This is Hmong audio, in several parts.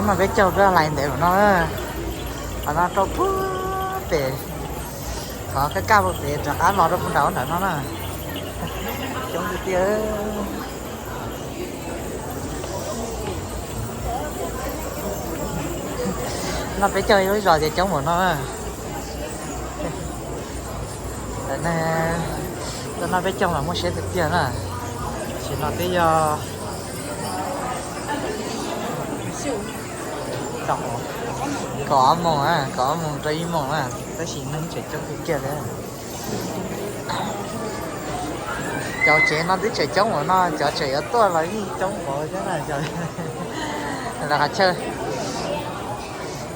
No peb caug koj lais ntev mus no, qhov no rau puag pem, qhov kaj kaj puag pem rov qab los rau puag nram ntawm no na. Coob tiag tiag. No peb caug ib lub zos ces coob npaum no na. Tam no peb caug mas muaj siab tiag tiag na. Tam sim no twb yog kaum ob moos, kaum ob moos rau ib moos na, tab sis neeg tseem coob tiag tiag li. Cov tsev no twb tseem coob npaum no, cov tseem yuav tuaj los yeej coob npaum thiab na. Los qhov chaw,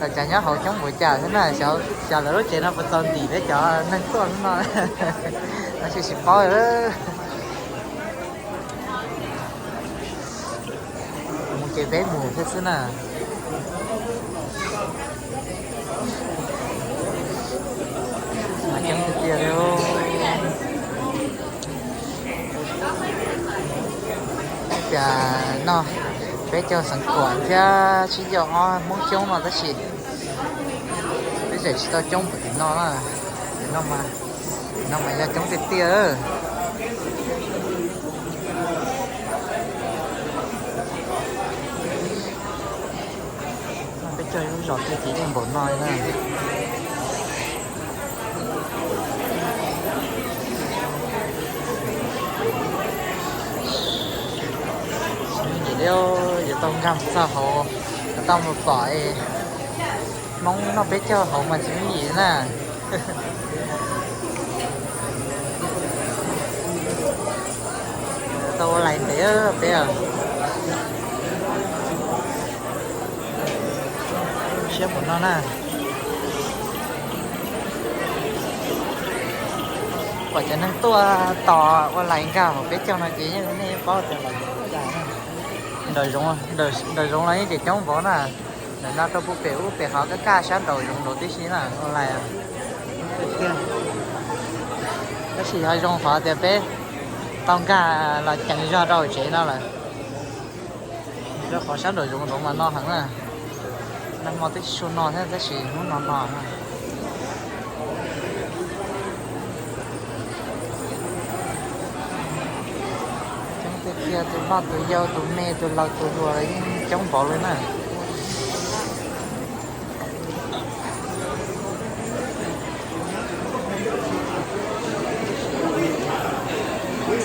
los cov nyob hauv coob npaum cas thiab na, xyov lawv lub tsev no puas txaus ntim thiab cov neeg tuaj hnub no. Tab sis tsis paub. Mus ces peb mus thiab xwb na. Mas coob tiag tiag li. Tias no peb caug Xeev Khuam thiab Tsib Caug Ob Hmoob coob no tab sis peb tseem tsis tau coob npaum tim no na. Tim no mas, tim no mas yog coob tiag tiag. Peb caug ib lub zos tiag ces yeej npaum no na. Tsis me ntsis li, yuav tau nkag mus txog hauv, yuav tau mus pom Hmoob noj peb caug hauv mas tsis me ntsis na. Tau ua lais ntev peb. Siab npaum no na. Pom cov neeg tuaj tos ua lais nkag hauv peb caug no ces yeej nej paub tias lais nraum zoov, nraum zoov los yeej tseem coob npaum na. Ntawm no rau puag pem ub pem qhov kaj kaj sab nraum zoov nraud tib si na ua lais. Tab sis yog zoo qhov tias peb tau nkag los ceev zog rau tsev no lawm. Rau qhov sab nraum zoov nraud mas no heev na. Nag hmo twb tsis tshua no thiab tab sis hnub no no na. Coob tiag tiag, tus loj tus yau, tus me tus laus tus hluas los yeej coob npaum li na.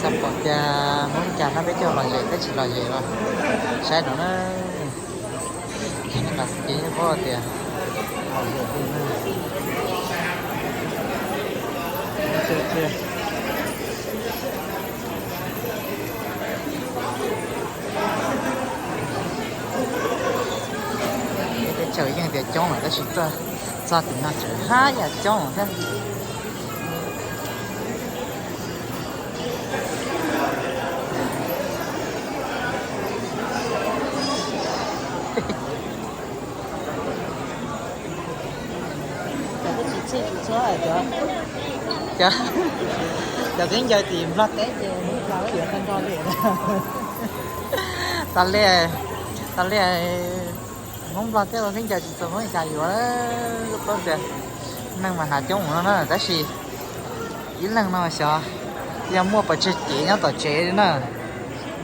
Xav pom tias Hmoob cas no peb caug lom zem thiab tsis lom zem los saib no na. Ces paub tias lom zem li na. Teb chaws yeej tias coob lawm tab sis txog tim no tseem haj yam coob thiab. Cov, cov khaub ncaws tim Nplog teb ces yuav tau nrog li. Tau li, tau li, Hmoob Nplog thiab ua khaub ncaws tsis txaus Hmoob Meskas yuav. Paub tias neeg mas hnav coob mus no na tab sis ib leeg no xyov yog muaj pes tsawg cev nyob tom tsev li na.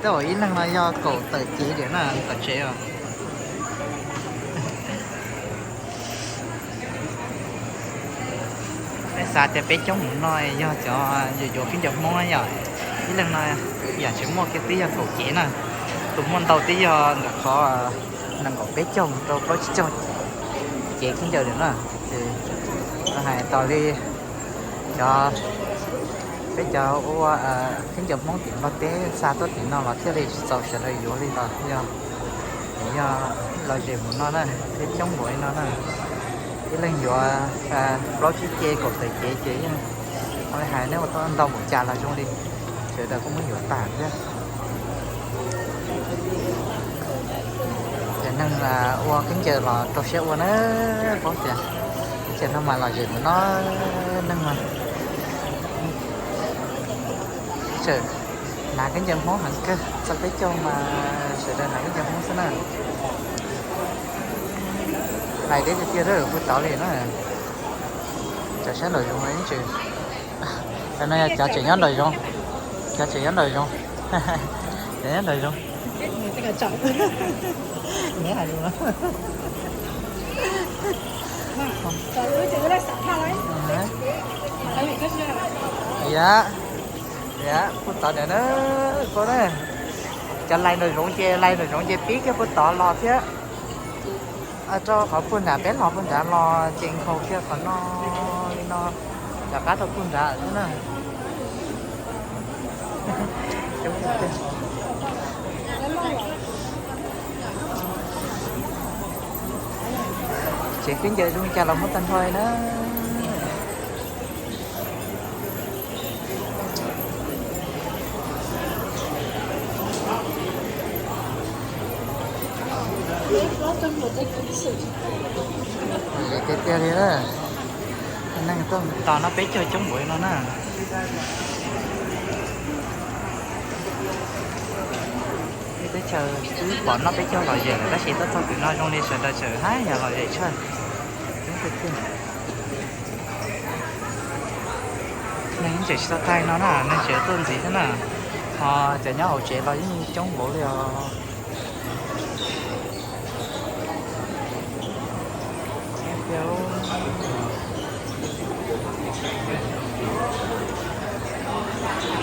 Tej zaum ib leeg no yog kaum tawm cev diam na tom tsev os. Peb xav tias peb coob mus no yog cov yuav yuav khaub ncaws Hmoob na yom. Ib leeg no yam tsis muaj kiag twb yog kaum cev na. Tus muaj ntau twb yog ntawm qhov nees nkaum peb caug rau plaub tsib caug cev khaub ncaws lawm na. Ces hais tos li cov, peb cov ua khaub ncaws Hmoob tim Nplog teb xa tuaj tim no los thiaj li tsis txaus sawv daws yuav li los yog, yog lom zem mus no na, peb coob npaum li no na. Ib leeg yuav plaub tsib cev kaum tawm cev ces yeej, ua li hais nej ua tau ntau npaum cas los zoo li, sawv daws kuj muab yuav tag thiab. Ces neeg ua khaub ncaws los rau siab ua na, paub tias teb chaws no mas lom zem mus no, neeg mas tseem hnav khaub ncaws Hmoob heev kawg, txog peb caug mas sawv daws hnav khaub ncaws Hmoob xwb na. Lais deb tiag tiag puag tod li na. Cov sab nraum zoov ib tseem, cov no yog cov tseem nyob nraum zoov, cov tseem nyob nraum zoov, cov nyob nraum zoov. Yam, yam puag tod ntawm na, koj na. Cov lais nraum zoov ces, lais nraum zoov ces pib kiag puag tod los thiab. Rau qhov puag nrad peb los puag nrad los ces nkhaus kiag qhov no li no, rov qab rau puag nrad thiab na. Tsev khaub ncaws zoo li cas los muaj tag nrho na. Tiag tiag li na, neeg tuaj tos noj peb caug coob npaum li no na. Teb chaws twb pom noj peb caug lom zem lawm tab sis tuaj txog tim no zoo li sawv daws tseem haj yam lom zem tshaj. Coob tiag tiag. Neeg tseem tsis tau tag no na, neeg tseem tuaj ntxiv thiab na. Ho cov nyob hauv tsev los yeej coob npaum li os.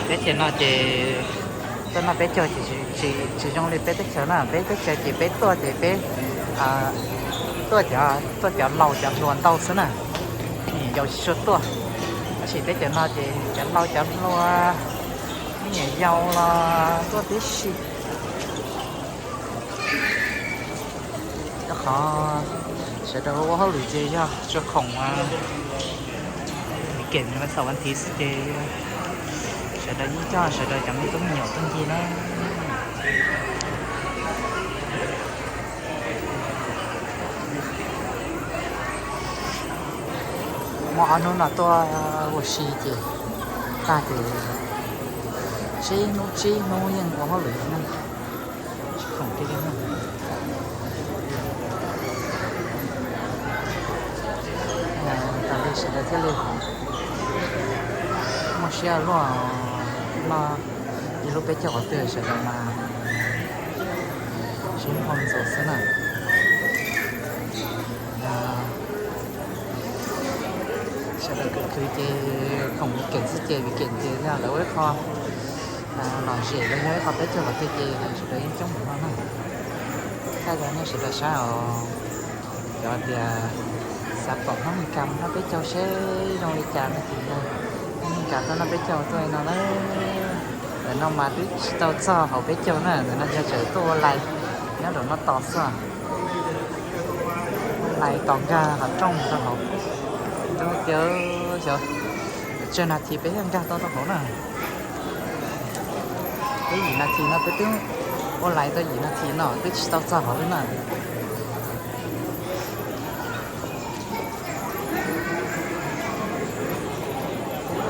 Teb chaws no ces tuaj noj peb caug ces tsis zoo li peb teb chaws na, peb teb chaws ces peb tuaj ces peb tuaj, tuaj cov laus cov hluas ntau xwb na, me nyuam yaus tsis tshua tuaj. Tab sis teb chaws no ces cov laus cov hluas, me nyuam yaus los tuaj tib si. Rau qhov sawv daws ua hauj lwm ces yog tsuas khoom weekend vas xaum vas thiv xwb ces sawv daws yeej coj sawv daws cov me tub me nyuam tuaj ncig na. Muaj ob hnub no tuaj ua si ces tag ces tsib hnub tsib hnub yeej ua hauj lwm na. Tsis khoom kiag li na. Tam li sawv daws thiaj li muaj siab luaj noj ib lub peb caug qhov twg, sawv daws mas sib hau ntxuav xwb na. Sawv daws khwv khwv ces khoom weekend xwb ces weekend ces yog lawv ua ib qho lom zem los yog ib qho peb caug qhov twg ces sawv daws yeej coob npaum no na. Thaij rau nej sawv daws saib os. Cov tias xav pom Hmoob Mes Kas mus noj peb caug seb zoo li cas no ces yog Hmoob Mes Kas tuaj noj peb caug tuaj li no na. Ntawm no mas twb tsis tau txog hauv peb caug na, ntawm no yog tseem tuaj ua lais nyob nraum no tos xwb. Ua lais tos nkag qhov rooj rau hauv. Twb tias xyov tsawg nas this peb thiaj nkag tau rau hauv na. Twb yim nas this no, peb twb ua lais tau yim nas this no twb tsis tau txog hauv li na.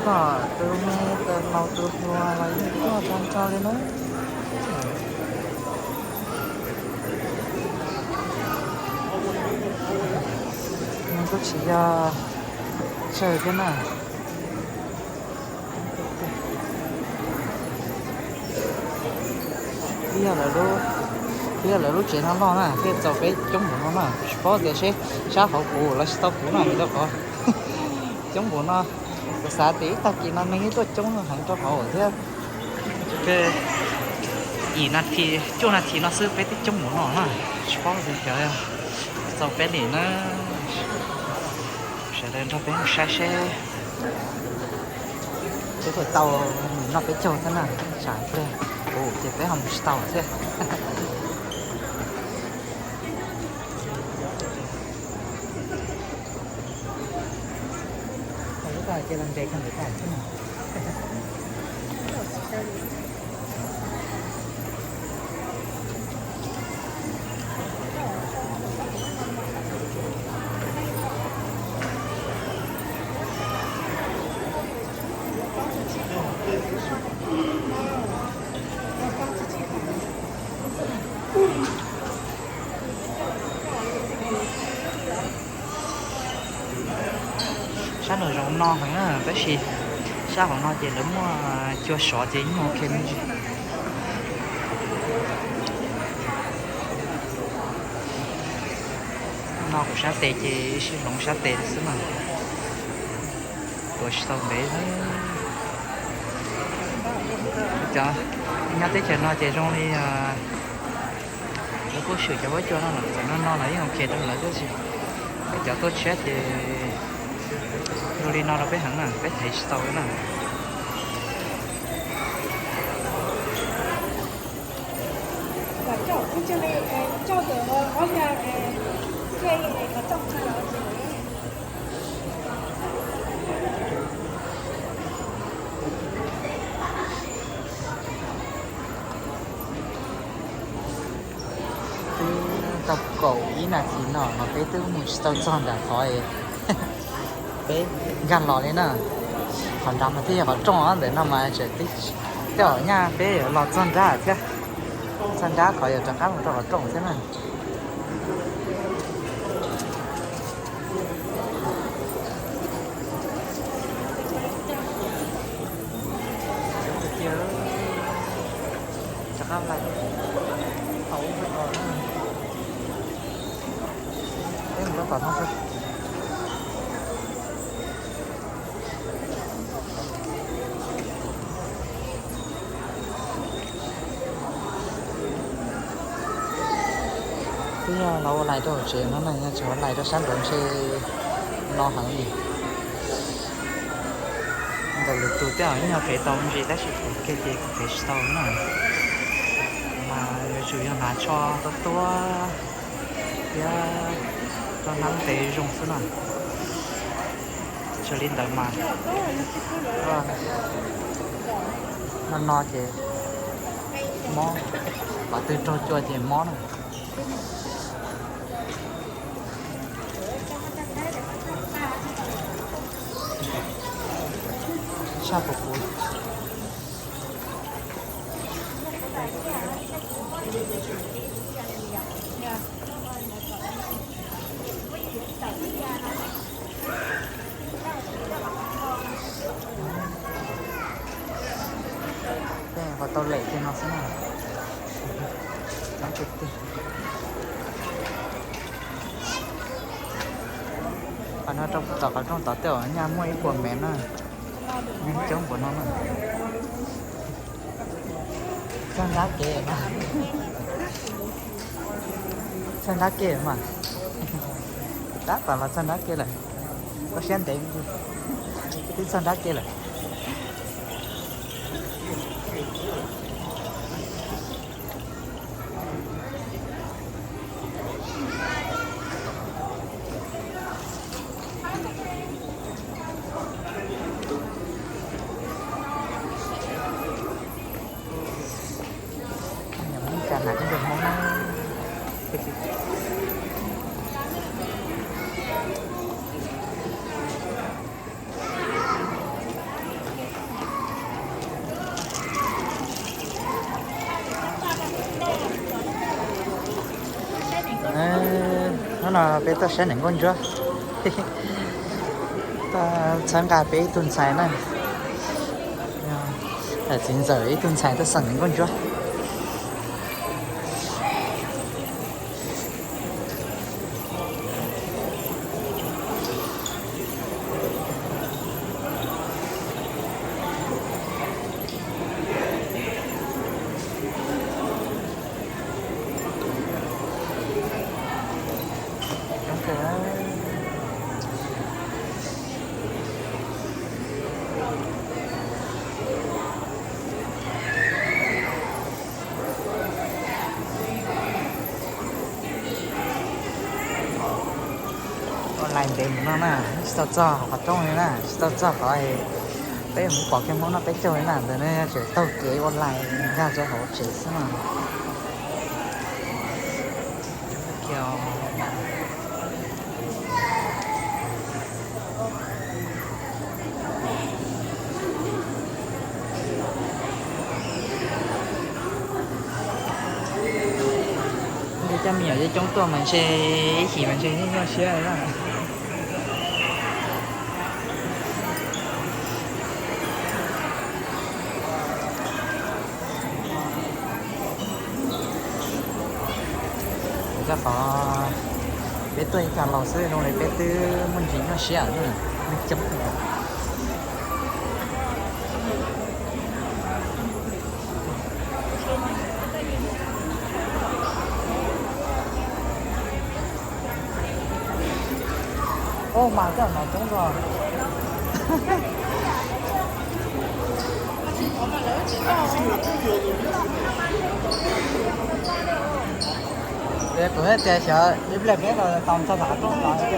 Tus tub tus hlaus tus hluas los yeej tuaj tag nrho li na. Nws kuj tsis yog tsawg thiab na. Twb yog lawv lub tsev no loj na thiaj txaus peb coob npaum no na, kuv tsis paub tias seb sab hauv puv los tsis tau puv na, vim rau qhov coob npaum no. Kuv xav tias ib tag kis no neeg yeej tuaj coob heev rau hauv thiab. Yim nas this cuaj nas this no xwb peb twb coob npaum no na, tsis paub tias xyov txaus peb li na. Sawv daws nrog peb mus saib seb peb puas tau mus noj peb caug thiab na, tsam pliag puv ces peb ho mus tsis tau thiab. No heev na, tab sis sab hauv no ces lawv muaj cua sov ces yeej ok me ntsis. No kuv sab tes ces sib hloov sab tes xwb mas tuav tsis tau ntev. Cov nyob teb chaws no ces zoo li lawv kuj swm cov huab cua no lawm, txawm no no los yeej ok rau lawv tab sis peb cov tuaj tshiab ces zoo li no rau peb heev na, peb thev tsis tau na. Twb tau kaum ib nas this no mas peb twb mus tsis tau txog nram qhov peb nkag los li na. Qhov nrad mas twb yog qhov rooj ntawm no mas tseem twb, tej zaum nyaj peb yuav los txog nrab thiab, txog nrab qhov yuav rov qab mus rau qhov rooj thiab na. Twb yog los ua lais rau hauv tsev no na, yog tsis ua lais rau sab nraud ntshe no heev li. Ntawm lwm tus tej zaum yeej yog thev tau me ntsis tab sis kuv kiag ces kuv thev tsis tau na. Mas yuav tsum yog hnav tsho tuab tuab thiab rau hnab ntev zoo xwb na. Tsis li ntawd mas no no ces mob, qhov twg raug cua ces mob na. Sab puv puv. Tej uas tau lem kiag no xwb na. Qhov no rau tom qhov rooj tod tej zaum nyaj muaj ib puas mev na. Neeg coob npaum no na. Txog nrab kev mas, txog nrab kev mas, tab tom los txog nrab kev lawm. Koj siab ntev, twb txog nrab kev lawm. Cas hnav ib ntus Hmoob na. Hnub no peb tuaj saib niam nkauj ntsuab, tuaj txhawb nqa peb ib tug ntxhais na. Txiv ntxawm ib tug ntxhais tuaj xeem niam nkauj ntsuab. Ua lais ntev mus no na, tsis tau txog qhov rooj li na, tsis tau txog qhov peb mus pom kiag Hmoob noj peb caug li na, ntawd ne tseem taug kev ua lais nkag rau hauv tsev xwb na. Coj me nyuam coob coob tuaj mas ntshe ib chim mas ntshe nyuaj nyuaj siab na. Coj tod peb tuaj ib tag los xwb zoo li peb twb muaj ntsis nyuaj siab na, neeg coob. Ub, mas coj no coob zog. Kuv hais tias xyov ib pliag peb los tau txog tom rooj tod ces kuv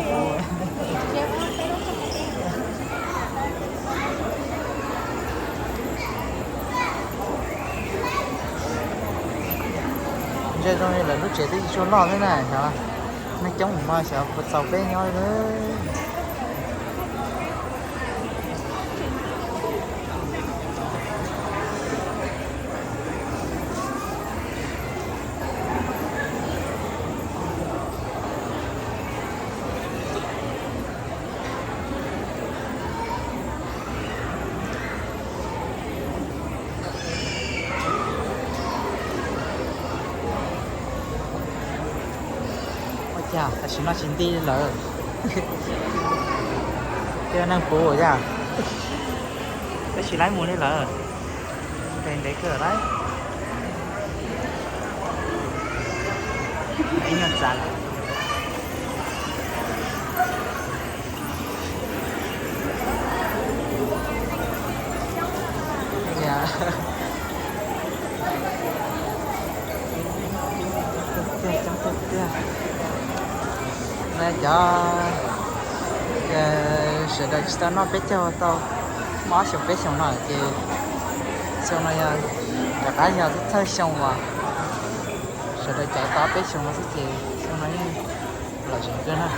Ntshe zoo li lawv lub tsev twb tsis tshua loj thiab na, xyov neeg coob mus no xyov puas txaus peb nyob li. Ua cas tam sim no tsis nti lawm, tej neeg puv yog, peb tsis laib mus li lawm. Ntev ntev kawg lawm. Ib nyuag txav lawm. Tiag, coob tiag tiag. Cov sawv daws tsis tau noj peb caug tau muaj ob xyoos peb xyoos no ces xyoo no yog rov qab yog thawj xyoo uas sawv daws caiv tau peb xyoos no xwb ces xyoo no yeej lom zem kawg na.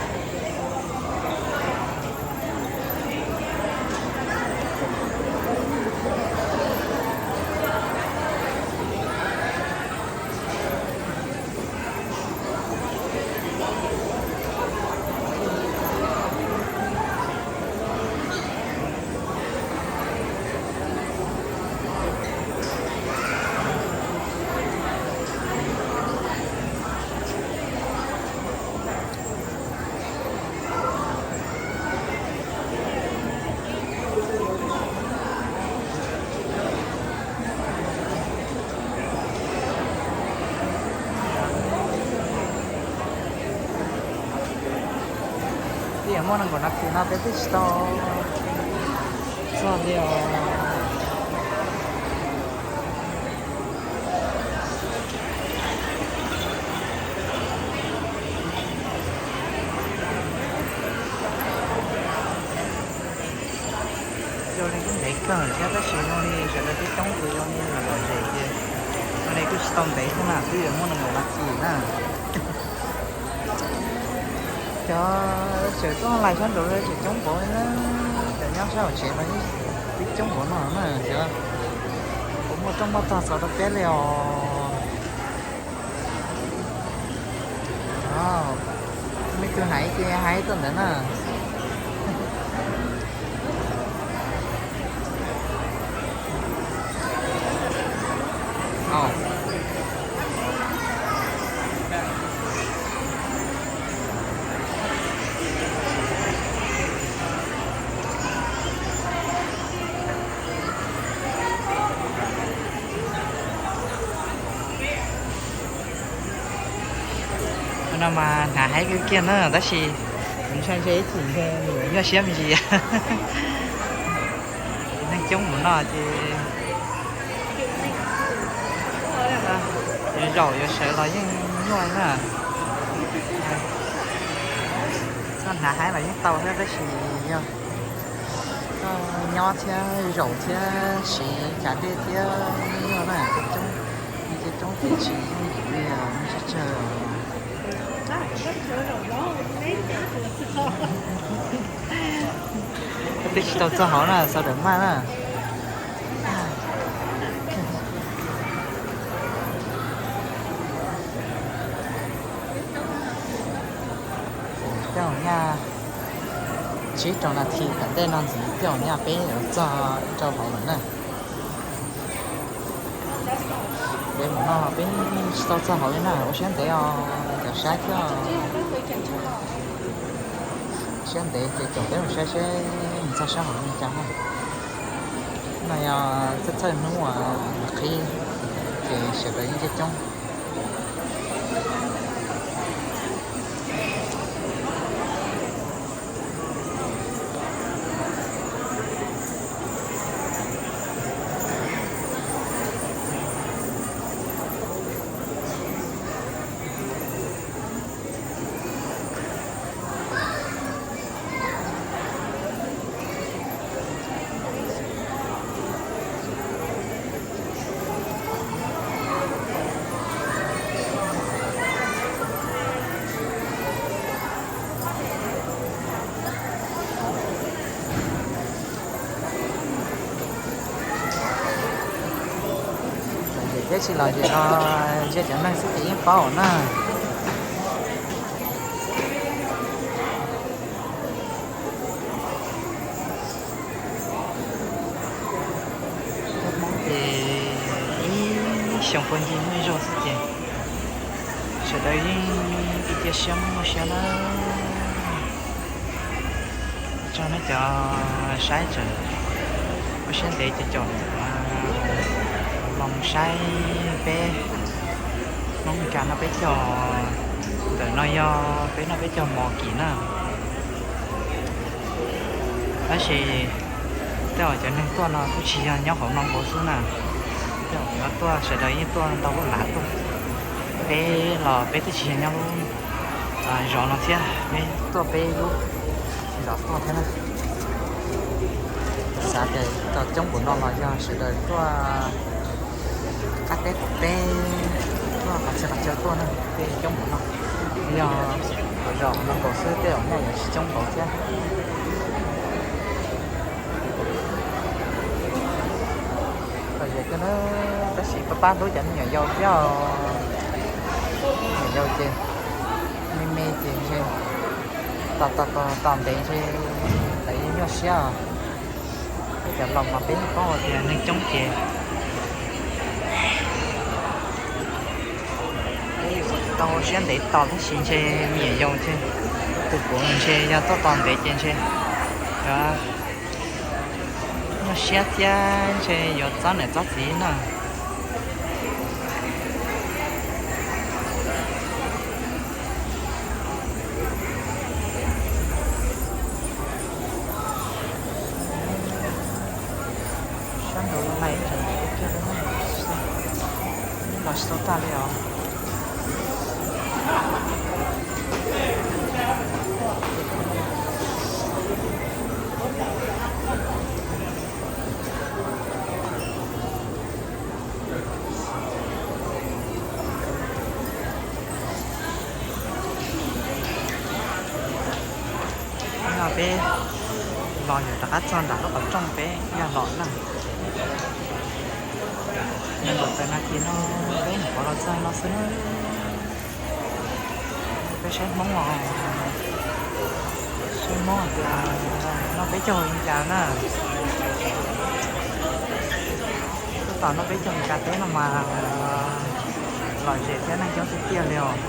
Twb yog muaj nees nkaum nas this no peb twb tsis tau txog li os. Zoo li kuj ntev kawg thiab tab sis zoo li sawv daws coob coob ces zoo li lom zem ces zoo li kuj tsis tau ntev thiab na, twb yuav muaj nees nkaum nas this na. Cov tseem tuaj lais sab nraud tseem coob npaum na, cov nyob sab hauv tsev los yeej twb coob npaum no na, xyov puas muaj rooj muaj tog txaus rau peb li os. Muaj ib tug hnav ib ce hais tuaj ntawd na. No mas hnav haib kawg kiag na tab sis kuv ntshai ntshai ib chim ntshe nws yuav nyuaj siab me ntsis. Neeg coob mus no ces yuav zaum yuav sawv los yeej nyuaj na. Koj hnav haib los yeej tau thiab tab sis yog koj nyob thiab zaum thiab siv cov dej thiab nyuaj na, coob, coob ces tsis yooj yim li, tsawg tsawg. Koj twb tsis tau txog hauv na, sawv daws maj na. Tej zaum nyaj tsib rau nas this tom ntej no ntxiv tej zaum nyaj peb yuav txog rau hauv lawm na. Peb mus no peb tsis tau txog hauv li na, ua siab ntev os. Saib thiab, siab ntev ces caum peb mus saib seb nws txog sab hauv li cas na. No yog txawj txawj hnub uas qhib ces sawv daws yeej coob coob. Thiab tsis los ces no ntsia cov neeg xwb ces yeej paub na. Hmoob ces ib xyoo puag ncig muaj ib zaug xwb ces sawv daws yeej cia siab muaj siab na. Tso nej cov saib tseem ua siab ntev ces caum los saib peb Hmoob Meskas noj peb caug ntawm no yog peb noj peb caug mos kim na. Tab sis tej zaum cov neeg tuaj no kuj tsis yog nyob hauv no nkaus xwb na. Tej zaum yuav tuaj sawv daws yeej tuaj ntau lub lav tuaj. Peb los peb twb tsis yog nyob lub zos no thiab, peb tuaj peb lub zos tuaj thiab na. Xav tias coob npaum no los yog sawv daws tuaj qab teb qaum teb, tuaj qhov txhia qhov chaw tuaj na, tej coob npaum no. Yog zos no nkaus xwb tej zaum nyaj yuav tsis coob npaum thiab. Lom zem kawg na, tab sis pab pab hlub cov me nyuam yaus thiab os. Me nyuam yaus ces me me ces ntshe tos tos tos ntev ntshe lawv nyuaj siab os. Peb cov laus mas peb yeej paub hais tias neeg coob ces peb yuav tau siab ntev tos, tab sis ntshe me nyuam yaus ntshe tus puav ntshe yog tuaj tos ntev ces ntshe yuav nyuaj siab thiab ntshe yuav txob niam txob txiv na. Sab nraud lais tseem ntev tiag tiag li na. Los tsis tau tag li os. No peb los yuav rov qab txog nram lub qhov rooj peb yog los na. Nyob rau tav no ces no peb nyuam qhuav los txog no xwb na. Peb saib Hmoob os, saib Hmoob hais tias noj peb caug li cas na. Tuaj tos noj peb caug li cas teb no mas lom zem thiab neeg coob tiag tiag li os.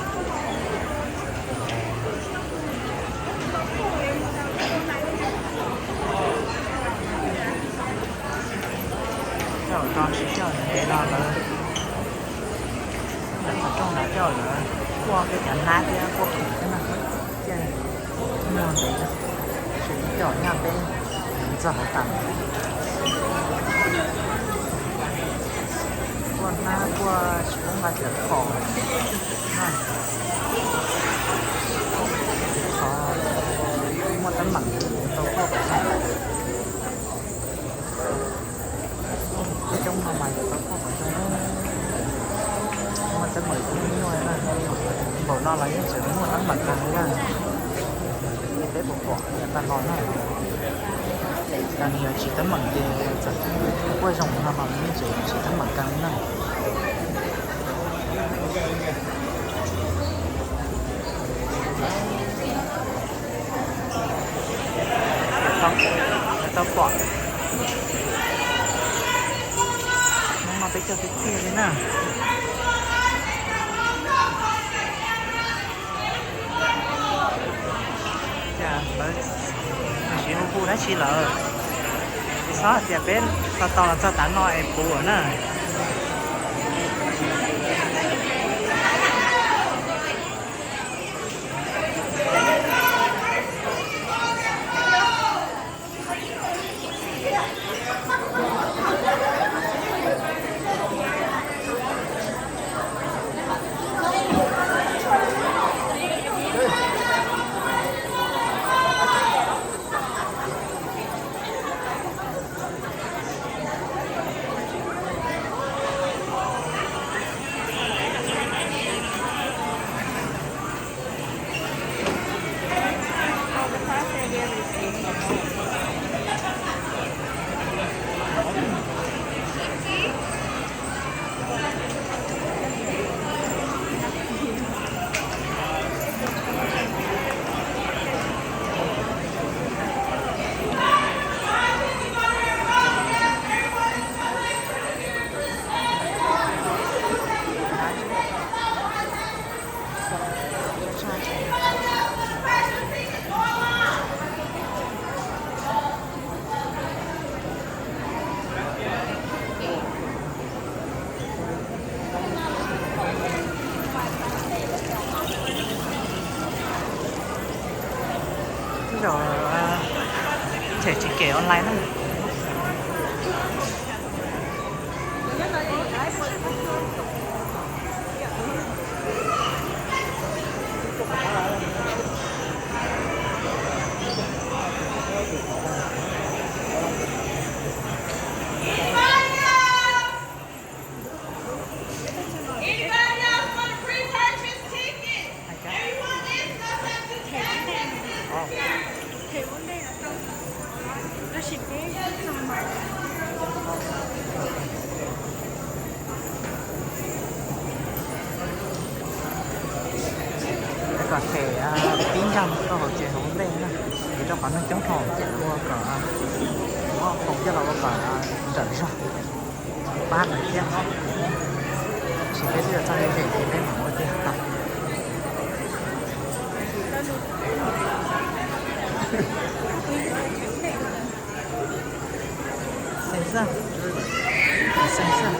Tej zaum tso siv sij hawm ntev no lawv, lawv qhov rooj no tej zaum lawv kuaj peb cov hnab thiab kuaj khoom thiab na, thiaj muaj ntev, tsis tej zaum nyaj peb txog hauv tas. Kuaj hnab kuaj tsis pub nqa cov khom na. Qhov muaj teeb meem ces kuv tau kuaj kom zoo. Coob no mas yuav tau kuaj kom zoo na. Muaj teeb meem ces yeej nyuaj na. Npaum no los yeej tseem muaj teeb meem kawg li na. Peb puas pom yav tag los na. Yog nws yuav tsis teeb meem ces txawm kuaj zoo no los nws yeej tseem tsis teeb meem kawg li na. Tau pom, hnub no peb caug tiag tiag li na. Tsis hu hu dab tsi lawm, tsis xob hais tias peb tau tau los txog tav no es puv na. Ib zaug ntshai tsis kem online na. Kom them pib nkag rau hauv tsev hauv ntej na, vim rau qhov neeg coob dhau ces ua kom muab foom coj los ua kom nrawm zog, pab lawv thiab. Tab sis peb twb yuav txog ze ze ces peb mam ua tiag. Xeem xwb, xeem xwb.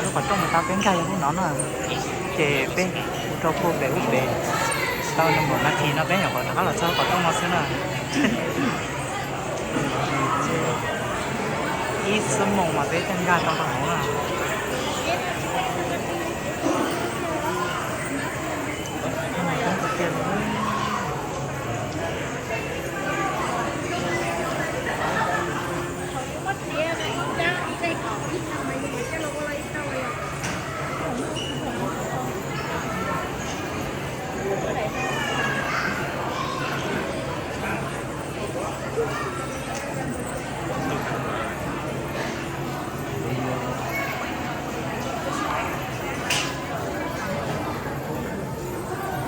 Lub qhov rooj uas tau peb nkag yog lub no na, ces peb mus rau puag pem ub pem tau nees nkaum nas this no peb nyuam qhuav rov qab los txog qhov rooj no xwb na. Ib xuab moos mas peb thiaj nkag tau rau hauv na.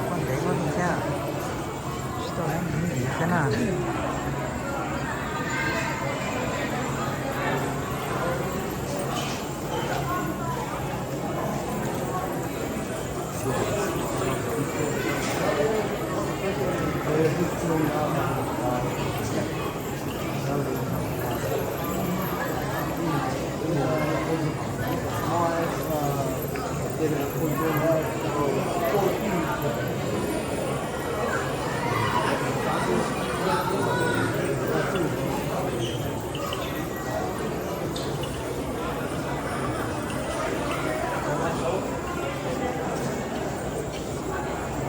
Poj ntev luaj li thiab, tsis tau lab nyiv nyiv thiab na.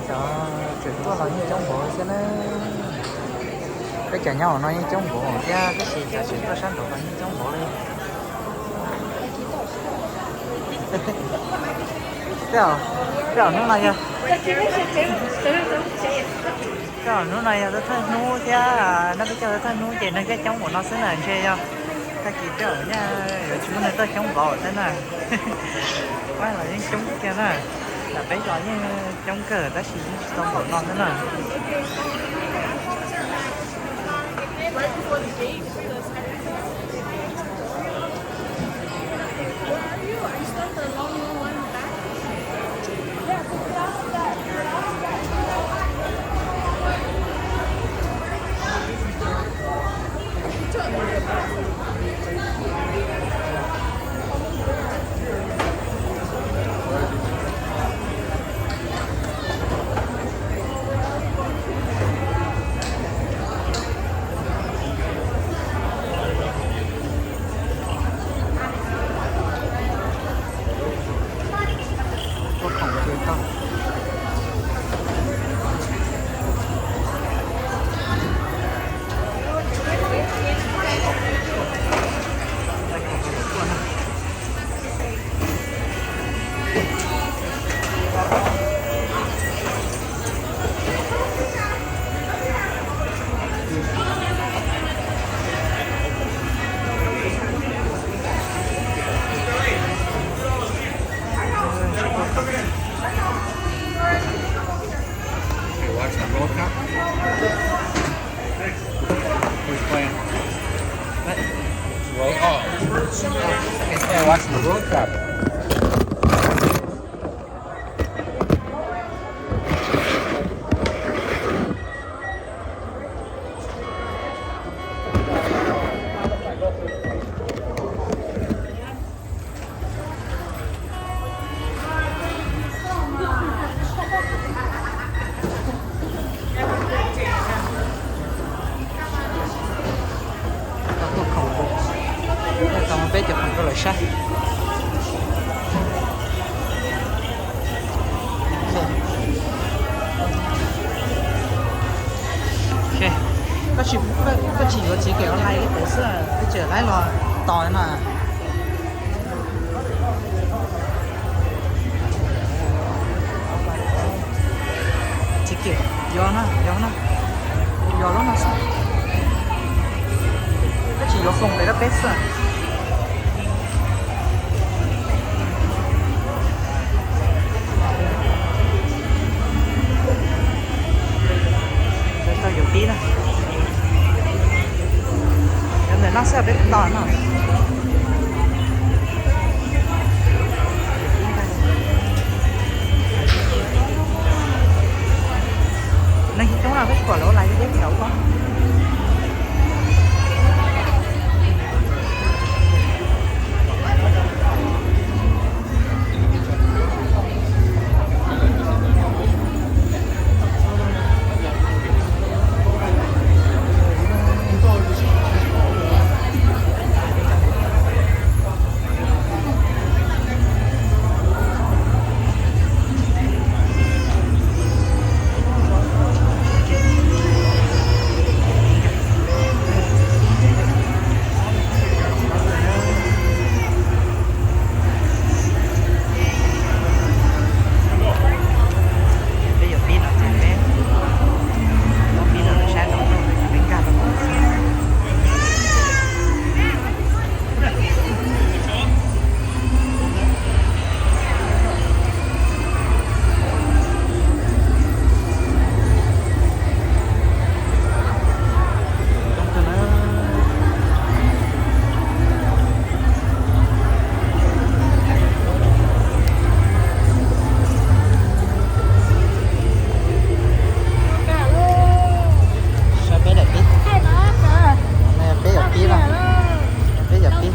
Cov tseem tuaj los yeej coob npaum thiab na. Peb cov nyob hauv no yeej coob npaum thiab tab sis cov tseem tuaj sab nraud los yeej coob npaum li. Tej zaum hnub no yog Hnub no yog thawj hnub thiab, no peb caug thawj hnub ces neeg thiaj coob npaum no xwb na, ntshe yog tag kis tej zaum nyaj yuav tsis muaj neeg tuaj coob npaum thiab na. Pab los yeej coob kiag na, lam peb zos yeej coob kawg tab sis yeej tsis tau npaum no thiab na. Hey, watch the World Cup. Who's playing? What? It's way off. Hey, watch the World Cup. Tau peb cov khoom rau lawv saib. Koj tsis, koj tsis yuav txiv kem online ib puas xwb, twb tseem laib los tos na. Txiv kem, yog na, yog na, yog lub no xwb. Koj tsis yuav foom pem rau peb xwb. Tau yuav pib na. Yuav ntawm no xwb peb tos no. Neeg coob no peb tsis pom lawv ua lais li peb tsis tau ua. Peb yuav pib no ces peb, peb pib no lawv saib no, peb nkag rau. Saib peb daim pib. Peb yuav pib no. Peb yuav pib.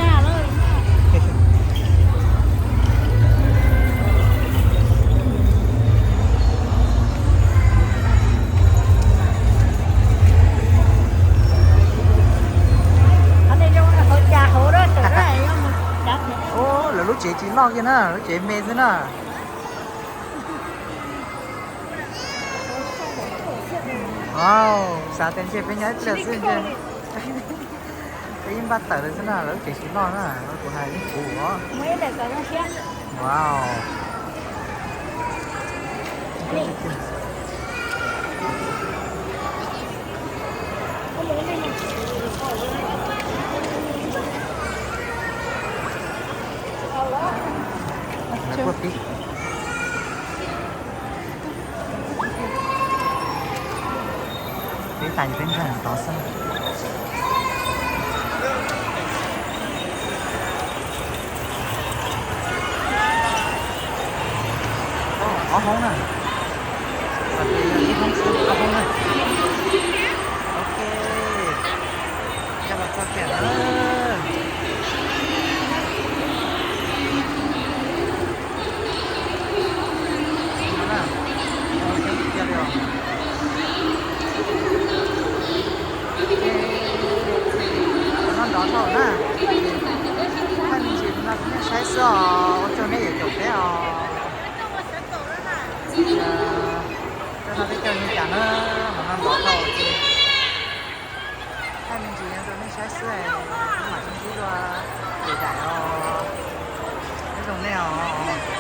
Ub, lawv lub tsev tsis loj kiag na, lub tsev me xwb na. Wow, xav tias ntshe peb nyob ib pliag xwb ntshe. Peb yeej npaj tawm lawm xwb na, lawv lub tsev tsis loj na, kuv hais ib puv os. Wow. Tais peb ntag tod xwb. Ob hoob na. Ib hoob xwb, ob hoob na. Ok, coj los txog kiag na. Mus no ntov dhau na. Thaij me ntsis no rau nej saib xwb os, ua tsaug nej yuav caum peb os. Coj no peb caug li cas na, mus no ntov dhau ces thaij me ntsis no rau nej saib xwb, mam sib ntsib dua lwm daim os. Nyob zoo nej os.